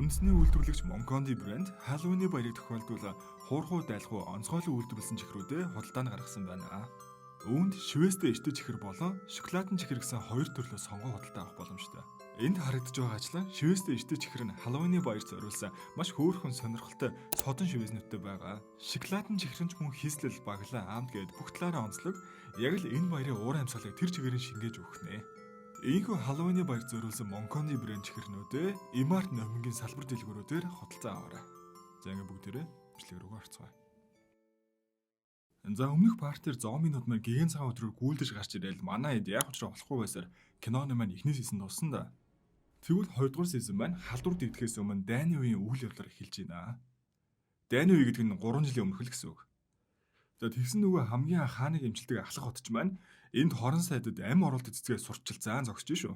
Үндэсний үйлдвэрлэгч Moncondy брэнд Halloween-ы баярыг тохиолдуулан хуурхуу дайлахуу онцгойлон үйлдвэрлэсэн чихрүүдээ худалдаанд гаргасан байна. Үүнд шивээстэй эртээ чихэр болон шоколадын чихэр гэсэн хоёр төрлөө сонгон худалдаа авах боломжтой. Энд харагдаж байгаа ажлан шивээстэй эртээ чихэр нь Halloween-ы баярт зориулсан маш хөөрхөн сонирхолтой содон шивээснүүдтэй байгаа. Шоколадын чихэр нь ч мөн хийслэл, баглаа, амт гээд бүх талаараа онцлог яг л энэ баярын уур амьсгалыг тэр чигээр нь шингээж өгөх нэ. Ийхүү Halloween-ы баярт зориулсан Moncondy брэнд чихэрнүүдээ Emart номингийн салбар дэлгүүрүүдээр худалдан аваарай. За ингээ бүгдээрээ бичлэг рүүгээ орцгоё. За өмнөх part ээр зомбинууд маань гэгээн цагаан өдрөөр гүйлдэж гарч ирэл манай хэд яг учраа болохгүй байсаар киноны маань эхний season дууссан да. Тэгвэл хоёрдугаар season маань халдвар дэгдэхээс өмнө дайны үеийн үйл явдлаар эхэлж байна. Дайны үе гэдэг нь 3 жилийн өмнөх л гэсэн үг. За тэгсэн нөгөө хамгийн анх хааныг эмчилдэг ахлах хотч маань энд хорон сайдад амь оролт цэцгээ сурчилзаан зогсож шүү.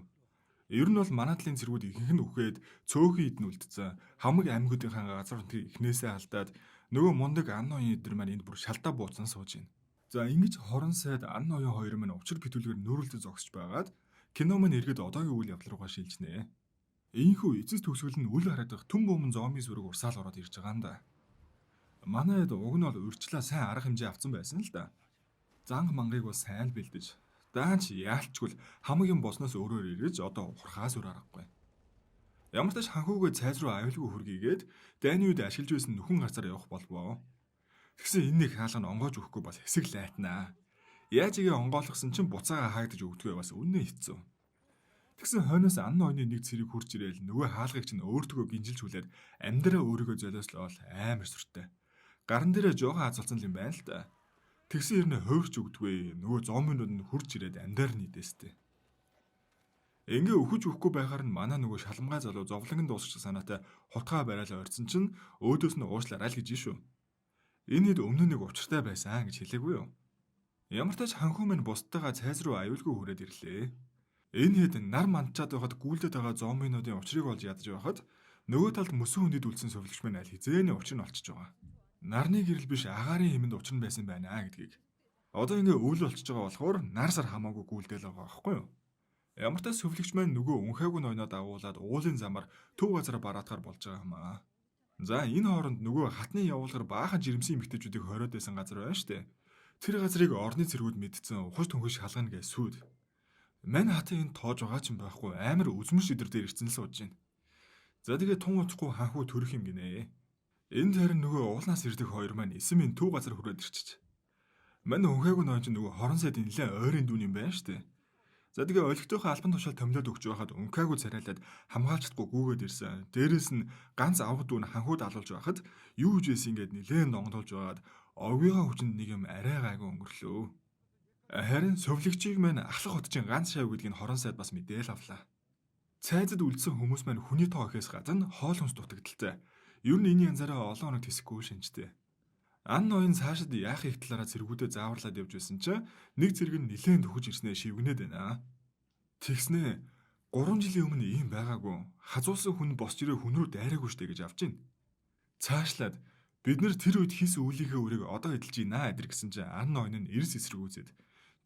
Ер нь бол манай талын цэргүүд ихэнх нь үхээд цөөхөн идэн үлдсэн. Хамаг аймагуудынхаа газар нутгийг эхнээсээ алдаад нөгөө мундаг ан ноён эдэр маань энд бүр шалдаа бууцсан сууж байна. За ингэж хорон сайд ан ноён хоёр маань учир битүүлгээр нүүрэлдэж зогсож байгаад кино маань эргээд одоогийн үйл явдал руугаа шилжинэ. Ийхүү эцэс төгсгөл нь үл харагдах түн буман зомби сүрэг урсаал ороод ирж байгаа юм да. Манай хэд уг нь бол урьдчилаа сайн арга хэмжээ авцсан байсан л да. Занг мангыг бол сайн л бэлдэж даанч яалчгүй хамаг юм болсноос өөрөөр эргэж одоо ухрахаас өөр аргагүй. Ямар ч тач ханхүүгээ цайз руу аюулгүй хүргийгээд дайны үед ашиглаж байсан нөхөн гарцаар явах болбоо. Тэгсэн энэ нэг хаалга нь онгоож өгөхгүй бас хэсэг лайтнаа. Яаж игээ онгойлгосон чинь буцаага хаагдаж өгдгөө бас үнэн хэцүү. Тэгсэн хойноос ан ноёны нэг цэрэг хурж ирээл нөгөө хаалгыг чинь өөртгөө гинжилж хүлээд амьдраа өөрийгөө золиослол амар сүртэй. Гаран дээрээ жоохон азалсан юм байна л та. Тэгсэн хэрнээ хувирч өгдгүй. Нөгөө зомбинууд нь хурж ирээд амьдаар нь идэстэй. Ингээ өөхөж өгөхгүй байхаар нь манай нөгөө шаламгай залуу зовлон дуусчих санаатай хутгаа барайл ойрцсон чинь өөдөөс нь уушлаарай л гэж шүү. Энэ хэд өмнө нэг учиртай байсан гэж хэлээгүй юу? Ямар ч тач ханхүү минь бусдтайгаа цайз руу аюулгүй хүрээд ирлээ. Энэ хэд нар мандчаад байхад гүйлдээд байгаа зомбинуудын учрыг олж ядаж байхад нөгөө талд мөсөн хүндэд үлдсэн сувилагч минь аль хизээний учрыг нь олчиж байгаа. Нарны гэрэл биш агаарын хэмэнд учир нь байсан байна гэдгийг. Одоо ингээ өвөл болчихж байгаа болохоор нар сар хамаагүй гүйлдэл байгаа байхгүй юу? Ямар ч сувилагч маань нөгөө үнхээгүй ноёноо дагуулад уулын замаар төв газар бараатахар болж байгаа юм аа. За энэ хооронд нөгөө хатны явуулгаар баахан жирэмсэн эмэгтэйчүүдийг хориод байсан газар байна штэ. Тэр газрыг орны цэргүүд мэдсэн ухаж түнхэж шалгана гэж сүйд. Мань хатын энд тоож байгаа ч юм байхгүй амар үзмэр шидэр дээр ирсэн л сууж байна. За тэгээ тун удахгүй ханхүү төрөх юм гинэ. Энд харин нөгөө уулнаас ирдэг хоёр маань эсэм энэ төв газар хүрээд ирчих. Мань өнхээгүй ноён чинь нөгөө хорон сайд нэлээ ойрын дүүн юм байна штэ. За тэгээ олигтойхоо албан тушаал томилоод өгч байхад өнхээгүй царайлаад хамгаалж чадахгүй гүүгээд ирсэн. Дээрээс нь ганц авга дүүн ханхууд алуулж байхад юу гэж байсан ингээд нэлээ донгодолж байгаад овгийнхаа хүчинд нэг юм арай гайгүй өнгөрлөө. Харин сувилагчийг маань ахлах хотчин ганц шав гэдгийг хорон сайд бас мэдээл авлаа. Цайзад үлдсэн хүмүүс маань хүний тоо ихээс гадна хоол хүнс дутагдaltaй. Ер нь энэ янзаараа олон хоног тэсэхгүй шинжтэй. Ан ноён цаашид яах их талаараа цэргүүдээ зааварлаад явж байсан чинь нэг цэрэг нь нилээн төхөж ирснээ шивгэнээд байна. Тэгснээ 3 жилийн өмнө ийм байгаагүй. Хазуулсан хүн босч ирээ хүн рүү дайраагүй штэ гэж авч ийн. Цаашлаад бид нэр тэр үед хийсэн үйлийнхээ үрийг одоо эдэлж байна эдэр гэсэн чинь ан ноён нь эрс эсрэгүүцээд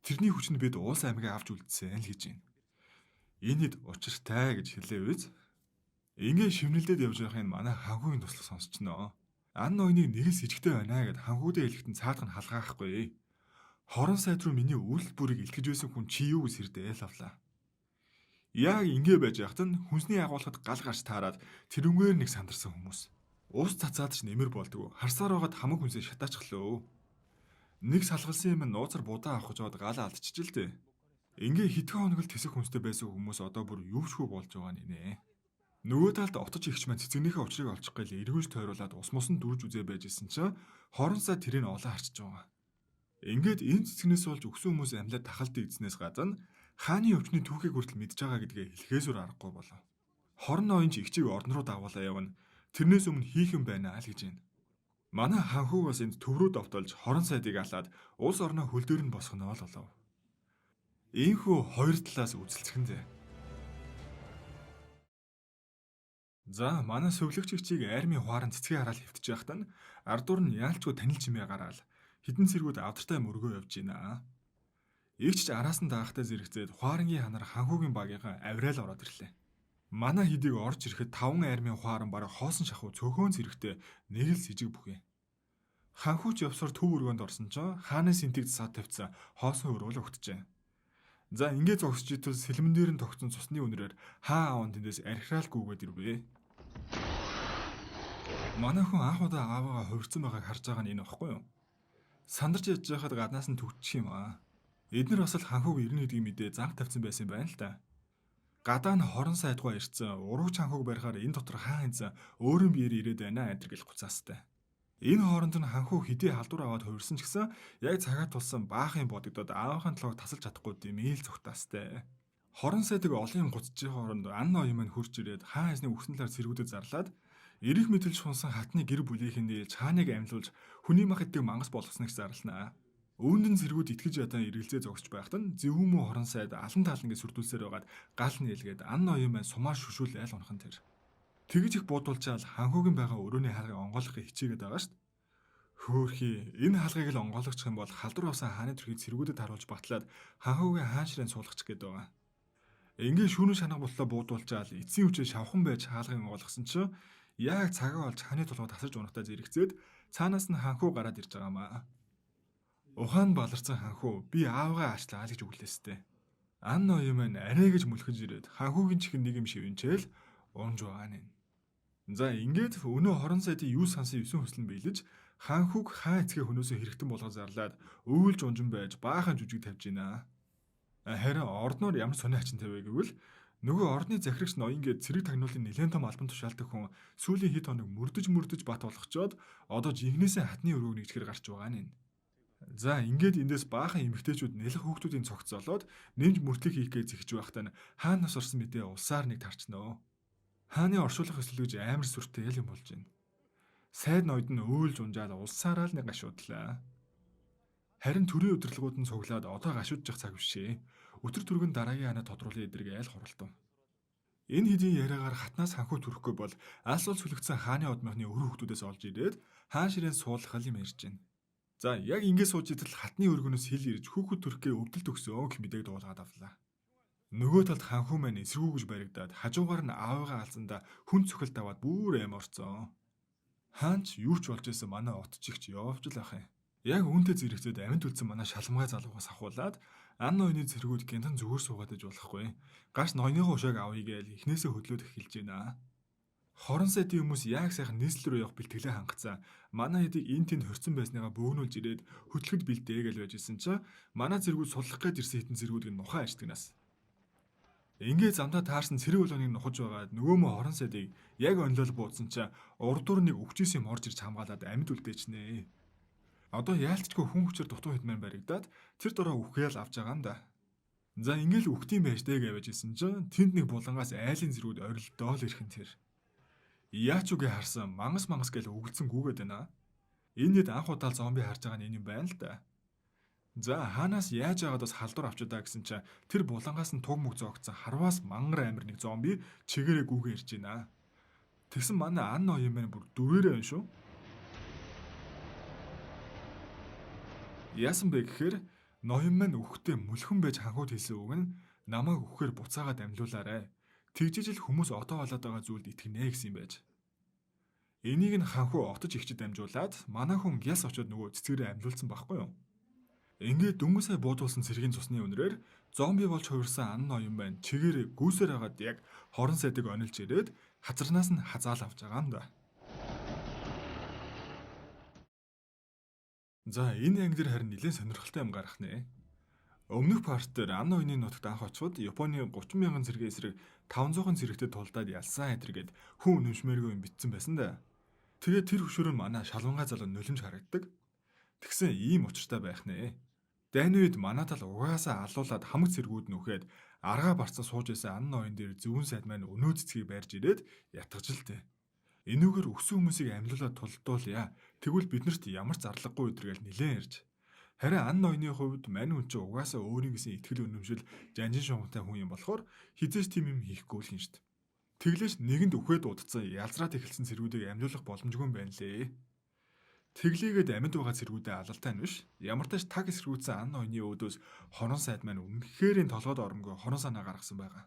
тэрний хүчинд бид уулс аймгийг авч үлдсэн л гэж байна. Энэ хэд учиртай гэж хэлээ үз. Ингээ шивнэлдээд явж байхын манай ханхүүгийн туслах сонсчноо. Ан ноёныг нэг л сэжигтэй байна гэд ханхүүдээ хэлэхэд нь цаадах нь халгаахгүй. Хорон сайд руу миний үйлдэл бүрийг илтгэж байсан хүн чи юу гэж сэрдээл авлаа. Яг ингээ байж байхад нь хүнсний агуулгад гал гарч таарад тэрнгээр нэг сандарсан хүмүүс. Ус цацаад ч нэмэр болдгоо. Харсаар байгаад хамаг хүнсээ шатаачглаа. Нэг салгалсан юм нууцар будаа авах гэж бод галаа алдчихж л дээ. Ингээ хэдхэн хоног л тэсэх хүнстэй байсан хүмүүс одоо бүр ювшгүй болж байгаа нэ. Нөгөө талд отож игч маань цэцэгнийхээ учрыг олчих гээл эргүүлж тойруулаад ус мусан дүрж үзээ байж исэн чинь хорон сая тэрийг олон харчиж байгаа. Ингээд энэ цэцгнээс болж өгсөн хүмүүс амьлаад тахалд игдснээс гадна хааны өвчний түүхийг хүртэл мэдж байгаа гэдгээ хэлэхээс өөр аргагүй болов. Хорон ноён ч игчийг ордон руу дагуулаа явна. Тэрнээс өмнө хийх юм байна л гэж байна. Манай ханхүү бас энд төв рүү довтолж хорон сайдыг алаад улс орноо хөл дээр нь босгоно л болов. Ийхүү хоёр талаас үзэлцэх нь зэ. За манай сувилагч эгчийг армийн хуаран цэцгээ хараал хэвтэж байхад нь ардуур нь яалчгүй танил чимээ гараал хідэн цэргүүд авдартай мөргөө явж байна. Эгч ч араас нь даахтай зэрэгцээд хуарангийн ханаар ханхүүгийн багийнхаа авраал ороод ирлээ. Манай хэдийг орж ирэхэд 5 армийн хуаран бараг хоосон шахуу цөөхөн зэрэгтэй нэг л сэжиг бүхий. Ханхүүч явсаар төв өргөөнд орсон чинь хааны сэнтийг засаад тавьсан хоосон өрөөл өгтжээ. За ингээд зогсож итэл сэлмэн дээр нь тогтсон цусны үнрээр хаа аав нь тэндээс архираал гүгээд ирвэ. Манай хүн анх удаа аавыгаа хувирсан байгааг харж байгаа нь энэ багхгүй юу? Сандарч ядж байхад гаднаас нь түгжчих юм аа. Эднэр бас л ханхүүг ирнэ гэдгийг мэдээ занг тавьсан байсан юм байна л да. Гадаа нь хорон сайдгуу ирсэн урагч ханхүүг барихаар энэ дотор хаан хэнцэн өөрийн биеэр ирээд байна энэ гэл гуцаастай. Энэ хооронд нь ханхүү хэдий халдвар аваад хувирсан ч гэсэн яг цагаа тулсан баахын бодогдоод аавынхаа толгойг тасалж чадахгүй димээл зүгтаастай. Хорон сайдаг олон юм гуцж байгаа хооронд ан ноён маань хурж ирээд хаан хайсны үхсэн талаар цэргүүдэд зарлаад эрэх мэтэл шунсан хатны гэр бүлийнх нь нээлж хааныг амьлуулж хүний мах иддэг мангас болгосныг зарлана. Үүнд нь цэргүүд итгэж ядан эргэлзээ зогсож байхад нь зөвүүмүү хорон сайд алан таалан гэж сүрдүүлсээр байгаад гал нээлгээд ан ноён маань сумаар шүшүүл айл унхан тэр. Тэгж их буудулчаал ханхүүгийн байгаа өрөөний хаалгыг онгойлгохыг хичээгээд байгаа шүү дээ. Хөөхий энэ хаалгыг л онгойлгочих юм бол халдвар авсан хааны төрхийг цэргүүдэд харуулж батлаад ханхүүгийн хаан ширээн суулгачих гээд байгаа. Ингээд шүүнэн шанах боллоо буудулчаал эцсийн хүчээр шавхан байж хаалгыг онгойлгосон чинь яг цагаа олж хааны толгой тасарч унахтаа зэрэгцээд цаанаас нь ханхүү гараад ирж байгаа маа. Ухаан баларсан ханхүү би аавгаа аачлаа л гэж өглөөстэй. Ан ноён маань арай гэж мөлхөж ирээд ханхүүгийн чихэнд нэг юм шивэнчээл унж байгаа нэ. За ингээд өнөө хорон сайдын юу сансан 9 хүсэл нь биелэж хаанхүүг хаан эцгээ хөнөөсөө хэрэгтэн болгож зарлаад өвөлж унжин байж баахан жүжиг тавьж байна. Харин ордноор ямар сони хачин тавиа гэвэл нөгөө ордны захирагч ноён гээд цэрэг тагнуулын нэлээд том албан тушаалтай хүн сүүлийн хэд хоног мөрдөж мөрдөж бат болгочоод одоо жинхнээсээ хатны өрөөг нэгжихээр гарч байгаа нэ. За ингээд эндээс баахан эмэгтэйчүүд нэлэх хүүхдүүдийн цогцолоод нэмж мөртлөг хийх гэж зэхэж байхдаа нь хаанаас орсон мэдээ улсаар нэг тарчнаа. Хааны оршуулах ёслол гэж амар сүртэй л юм болж байна. Сайд ноёд нь өөлж унжаал улсаараа л нэг гашуудлаа. Харин төрийн удирдлагууд нь цуглаад одоо гашуудчих цаг биш ээ. Өтөр түргэн дараагийн ханаа тодруулъя эдэрэг айл хуралдав. Энэ хэдийн яриагаар хатнаас ханхуу төрөхгүй бол алс улс хүлэгдсэн хааны удмынхны өрөө хүүхдүүдээс олж ирээд хаан ширээн суулгах юм ярьж байна. За яг ингэ сууж идэл хатны өргөнөөс хил ирж хүүхэд төрхөө өвдөлт өгсөн гэх мэдээг дуулгаад авлаа. Нөгөө талд ханхүү маань эсэргүүгж баригдаад хажуугаар нь аавыгаа алзандаа хүн цохилт аваад бүр аим орцсон. Хаан ч юу ч болж исэн манай от чигч явж л ах юм. Яг үүнтэй зэрэгцээд амьд үлдсэн манай шалмгай залуугаас ахуулаад ан ноёны цэргүүд гинтэн зүгээр суугаад иж болохгүй. Гарч ноёныхоо хушааг авъя гээл эхнээсээ хөдлөөд эхэлж байна. Хорон сайдын хүмүүс яг сайхан нийслэл рүү явах бэлтгэлээ хангацсан. Манай хэдийг эн тэнд хорцсон байсныгаа бөөгнүүлж ирээд хөдлөхөд бэлдээ гэж байж исэн чинь манай цэргүүд суллах гээд ирсэн хитэн цэргүүдийг нухаа ажтгнаас. Ингээ замдаа таарсан цэрэг болгоныг нухаж байгаад нөгөө мө хорон сайдыг яг онлол буудсан чинь урдуур нэг өвчөөс юм орж ирж хамгаалаад амьд үлдээчнэ. Одоо яалтчгүй хүн хүчээр дутуу хэд маань баригдаад тэр дороо үхээл авч байгаа юм да. За ингээл үхтийн байж дээ гэж байсан чинь тэнд нэг булангаас айлын зэргүүд орилдоо л ирхэн тэр. Яач үгүй харсан мангас мангас гэж өгөлдсөн гүгээд байна. Энэ хэд анх удаа зомби харж байгаа нь энэ юм байна л да. За хаанаас яаж яагаад бас халдвар авчудаа гэсэн чинь тэр булангаас нь туг мөг зоогцсон харваас мангар амир нэг зомби чигээрээ гүгээ ирж байна. Тэгсэн манай ан ноён маань бүр дүрээрээ байна шүү. Яасан бэ гэхээр ноён маань үхтээ мөлхөн байж ханхууд хэлсэн үг нь намайг үхэхээр буцаагаад амьлуулаарэ. Тэгжиж л хүмүүс одоо болоод байгаа зүйлд итгэнэ гэсэн юм байж. Энийг нь ханхуу отож ихчид дамжуулаад манай хүн гяс очоод нөгөө цэцгэрээ амьлуулсан байхгүй юу? Ингээд дөнгөж сая буудуулсан цэргийн цусны үнрээр зомби болж хувирсан ан ноён маань чигээрээ гүйсээр хагаад яг хорон сайдыг онилж ирээд хазарнаас нь хазаал авч байгаа юм да. За энэ анги дээр харин нэлээд сонирхолтой юм гарах нэ. Өмнөх парт дээр ан ноёны нутагт анх очиход Японы 30 мянган цэргийн эсрэг 500 цэрэгтэй тулдаад ялсан эдэргээд хүн үнэмшмээргүй юм битсэн байсан да. Тэгээд тэр хөшөөр нь манай шалвангаа залуу нулимж харагддаг. Тэгсэн ийм учиртай байх нэ. Дайны үед манай тал угаасаа алуулаад хамаг цэргүүд нүхэд аргаа барцсан сууж байсан ан ноён дээр зөвүүн сайд маань өнөө цэцгийг барьж ирээд ятгаж л тээ. Энүүгээр өссөн хүмүүсийг амьлуулаад тулдуулъя. Тэгвэл биднэрт ямар ч зарлаггүй өдргээл нилээн ярьж. Харин ан ноёны хувьд мань хүн чинь угаасаа өөрийн гэсэн итгэл үнэмшил жанжин шугамтай хүн юм болохоор хизээч тийм юм хийхгүй л юм шүү дээ. Тэглээч нэгэнд үхээд удцсан ялзраад эхэлсэн цэргүүдийг амьлуулах боломжгүй юм байна лээ. Тэглээгээд амьд байгаа цэргүүдээ алалтай нь биш. Ямар тач таг эсэргүүцсэн ан ноёны өөдөөс хорон сайд маань үнэхээр толгойд оромгүй хорон санаа гаргасан байгаа.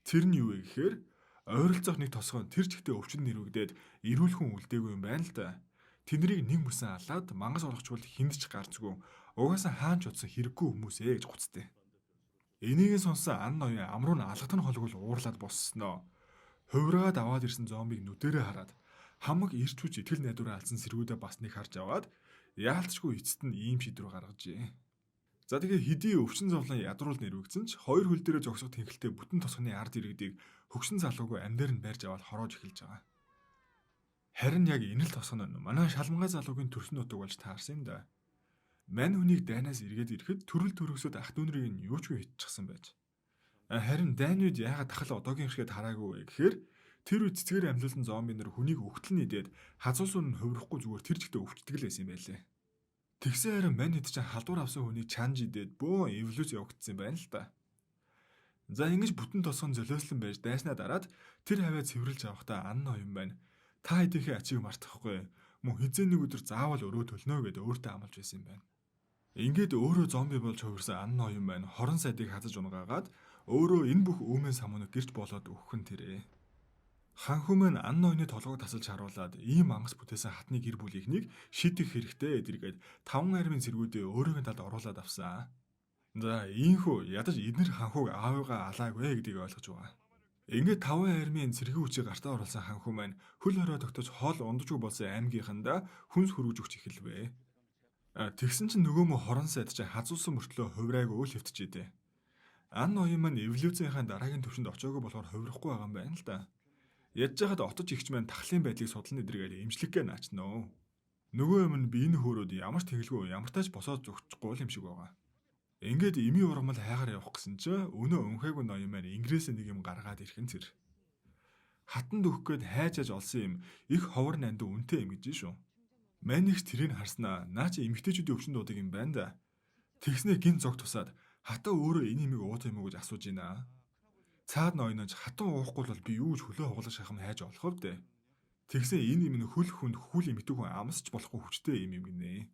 Тэр нь юу вэ гэхээр Ойролцоох нэг тосгоо тэр чигтээ өвчин нэрвэгдээд эрүүл хүн үлдээгүй юм байна л да. Тэднийг нэг мөсөн алаад мангас олгочвол хүнд ч гарцгүй. Угаасаа хаан ч утсан хэрэггүй хүмүүс ээ гэж гуцтай. Энийг нь сонссон ан ноён амруу нь алгатан холгол уурлаад боссноо. Хувиргаад аваад ирсэн зомбиг нүдэрээ хараад хамаг ирч хүч итгэл найдвараа алдсан сэргүүдээ бас нэг харж аваад яалтчгүй эцэст нь ийм шийдвэр гаргажээ. За тэгээ хэдий өвчин зовлон ядруул нэрвэгдсэн ч хоёр хөл дээрээ зогсох тэнхэлтэй бүтэн тосгоны ард иргэдийг хөгшин залуугүй амьдаар нь барьж аваад хороож эхэлж байгаа. Харин яг энэ л тосгон нь манай шалмгай залуугийн төрсөн нутаг болж таарсан юм да. Мань хүнийг дайнаас эргээд ирэхэд төрөл төрөсөд ах дүүнрийг нь юу ч үгүй хитчихсан байж. Харин дайн үед яагаад тахал одоогийн шигэд хараагүй вэ гэхээр тэр үед цэцгээр амьлуулсан зомби нар хүнийг өгтөл нь идээд хазуусуу нь хувирахгүй зүгээр тэр чигтээ өвчтдөг л байсан юм байлээ. Тэгсэн харин мань хэд чинь халдвар авсан хүнийг чанж идээд бөөн эволюц явагдсан юм байна л да. За ингэж бүтэн тосгон золиослон байж дайснаа дараад тэр хавиа цэвэрлж авахдаа ан ноён байна. Та хэдийнхээ ачийг мартахгүй. Мөн хизээ нэг өдөр заавал өрөө төлнө гэдээ өөртөө амлаж байсан юм байна. Ингээд өөрөө зомби болж хувирсан ан ноён байна. Хорон сайдыг хазаж унгаагаад өөрөө энэ бүх үүмэн самууныг гэрч болоод өгөх нь тэрэ. Ханхүү маань ан ноёны толгойг тасалж харуулад ийм мангас бүтээсэн хатны гэр бүлийнхнийг шийдэх хэрэгтэй эдэргээд таван армийн цэргүүдээ өөрийн талд оруулаад авсан. За ийхүү ядаж эднэр ханхүүг аавыгаа алаагүй гэдгийг ойлгож байгаа. Ингээд таван армийн цэргийн хүчийг гартаа оруулсан ханхүү маань хөл хорой тогтож хоол ундажгүй болсон аймгийнхандаа хүнс хөргөж өгч эхэлвэ. Тэгсэн чинь нөгөө мө хорон сайд чинь хазуулсан мөртлөө хуврайг өөл хэвтжээ. Ан ноён маань эволюцийнхаа дараагийн төвшөнд очоогүй болохоор хувирахгүй байгаа юм байна л да. Ядж байхад отож игч маань тахлын байдлыг судлан эдрэгээл имжлэггээ наачнаа. Нөгөө юм нь би энэ хөөрөөд ямар ч тэгэлгүй ямар тач босоод зөгчихгүй юм шиг байгаа. Ингээд эмийн ургамал хайгаар явах гэсэн чи өнөө өнхээгүй ноён маань ингрээсээ нэг юм гаргаад ирэх нь тэр. Хатанд өгөх гээд хайж аж олсон юм их ховор нандин үнэтэй юм гэж шүү. Манийх тэрийг харснаа наа чи эмэгтэйчүүдийн өвчин дуудаг юм байна да. Тэгснээ гин зог тусаад хатаа өөрөө энэ юмыг уух юм уу гэж асууж байна. Цаад ноёноч хатан уухгүй бол би юу гэж хөлөө хугалах шахам хайж олох вэ дээ. Тэгсэн энэ юм нь хөл хүнд хүл эмэгтэй хүн амсч болохгүй хүчтэй юм юм гинэ.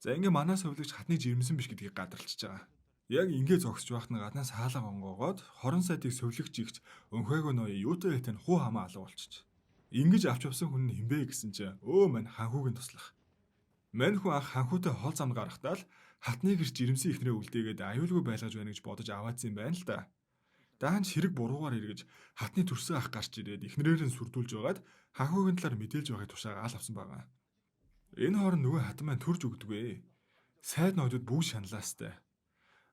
За ингээ манай совилогч хатныг жирэмсэн биш гэдгийг гадралчиж байгаа. Яг ингээ зогсож байхад нь гаднаас хаалга онгоогоод хорон сайдыг совилогч игч өнхөөгөө ноён юутай хэлтэй нь хуу хамаа алга болчих. Ингэж авч явсан хүн нь хинбэ гэсэн чи өө мань ханхүүгийн туслах. Мань хүн анх ханхүүтэй хол замд гарахтаа л хатныг ирж жирэмсэн ихнэрээ үлдээгээд аюулгүй байлгаж байна гэж бодож аваадсан юм байна л да. Даанч хэрэг буруугаар эргэж хатны төрсөн ах гарч ирээд эхнэрээр нь сүрдүүлж байгаад ханхүүгийн талаар мэдээлж байгааг тушаага ал авсан байгаа. Энэ хооронд нөгөө хатан маань төрж өгдөгөө. Сайд нойдод бүгд шаналаастай.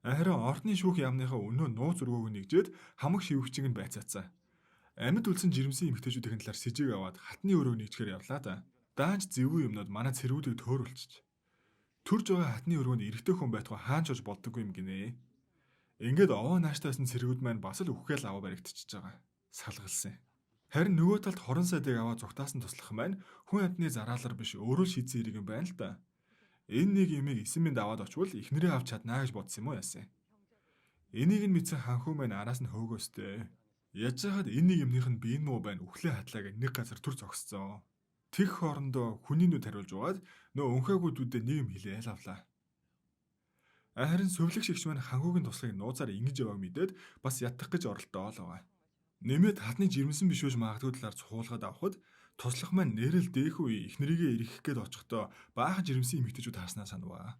Харин ордны шүүх яамныхаа өнөө нууц өргөөг нэгжээд хамаг шивгчийг нь байцаацсан. Амьд үлдсэн жирэмсэн эмэгтэйчүүдийн талаар сэжиг аваад хатны өрөөг нэгжихээр явлаа да. Даанч зэвүү юмнууд манай цэргүүдийг төөрүүлчих. Төрж байгаа хатны өрөөнд эрэгтэй хүн байтугай хаан ч болж болдоггүй юм гинэ. Ингээд овоо нааштайсан цэргүүд маань бас л үхэхэл аваа баригдчихж байгаа. Салгалсан. Харин нөгөө талд хорон сайдыг аваа зугтаасан туслах маань хүн амьтны зараалар биш өөрөө л шийдсэн хэрэг юм байна л да. Энэ нэг юмыг эсэн минь аваад очвол эхнэрээ авч чаднаа гэж бодсон юм уу яасан. Энийг нь мэдсэн ханхүү маань араас нь хөөгөөстэй. Яаж хахад энэ нэг юмных нь биен муу байна үхлээ хатлаа гэж нэг газар төр зогсцоо. Тэг хоорондоо хүний нүд хариулж угаад нөө өнхөөгүүдүүдэд нэг юм хэлээл авлаа. Харин сувилэг шигч маань ханхүүгийн туслахыг нууцаар ингэж явааг мэдээд бас ятгах гэж оролдоо л байгаа. Нэмээд хатны жирэмсэн биш үж магадгүй талаар цухуулгаад авахд туслах маань нэрэл дээхүү үе эхнэрийгээ эргэх гээд очихдоо баахан жирэмсэн эмэгтэйчүүд харснаа санаваа.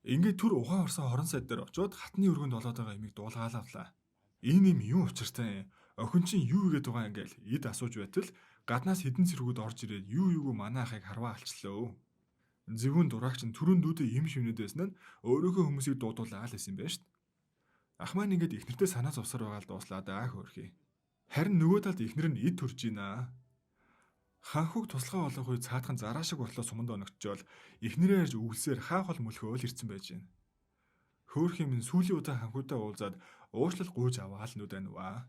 Ингээд түр ухаан орсон хорон сайд дээр очиод хатны өргөнд болоод байгаа юмыг дуулгаал авлаа. Энэ юм юу учиртай юм? Охин чинь юу хийгээд байгаа юм гээл эд асууж байтал гаднаас хідэн цэргүүд орж ирээд юу юугүй манай ахыг харваа алчлаа. Зөвүүн дураагч нь түрүүн дүүдээ юм шивнэд байсан нь өөрөөхөө хүмүүсийг дуудуулаа л байсан юм байна шүү дээ. Ах маань ингээд эхнэртэй санаа зовсоор байгаа л дууслаа даа хөөрхий. Харин нөгөө талд эхнэр нь эд төрж байна. Ханхүүг туслахаа олох үе цаатхан зараа шиг боллоо суманд оногдчоол эхнэрээ ярьж үгэлсээр хаа хол мөлхөөл ирсэн байж байна. Хөөх юм нь сүүлийн удаа ханхүүтай уулзаад уучлал гуйж аваал нүд аниваа.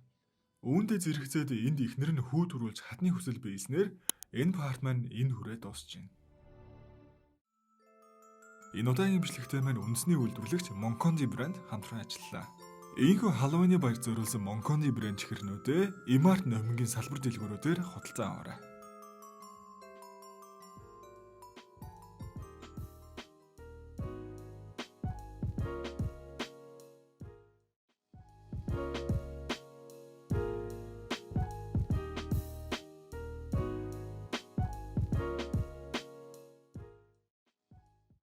Үүндээ зэрэгцээд энд эхнэр нь хүү төрүүлж хатны хүсэл биелснээр энэ парт маань энэ хүрээ дуусж байна. Энэ удаагийн бичлэгтэй маань үндэсний үйлдвэрлэгч Monkondi брэнд хамтран ажиллалаа. Ийхүү Halloween-ы баяр зориулсан Monkondi брэнд чихэрнүүдээ Emart номингийн салбар дэлгүүрүүдээр худалдан аваарай.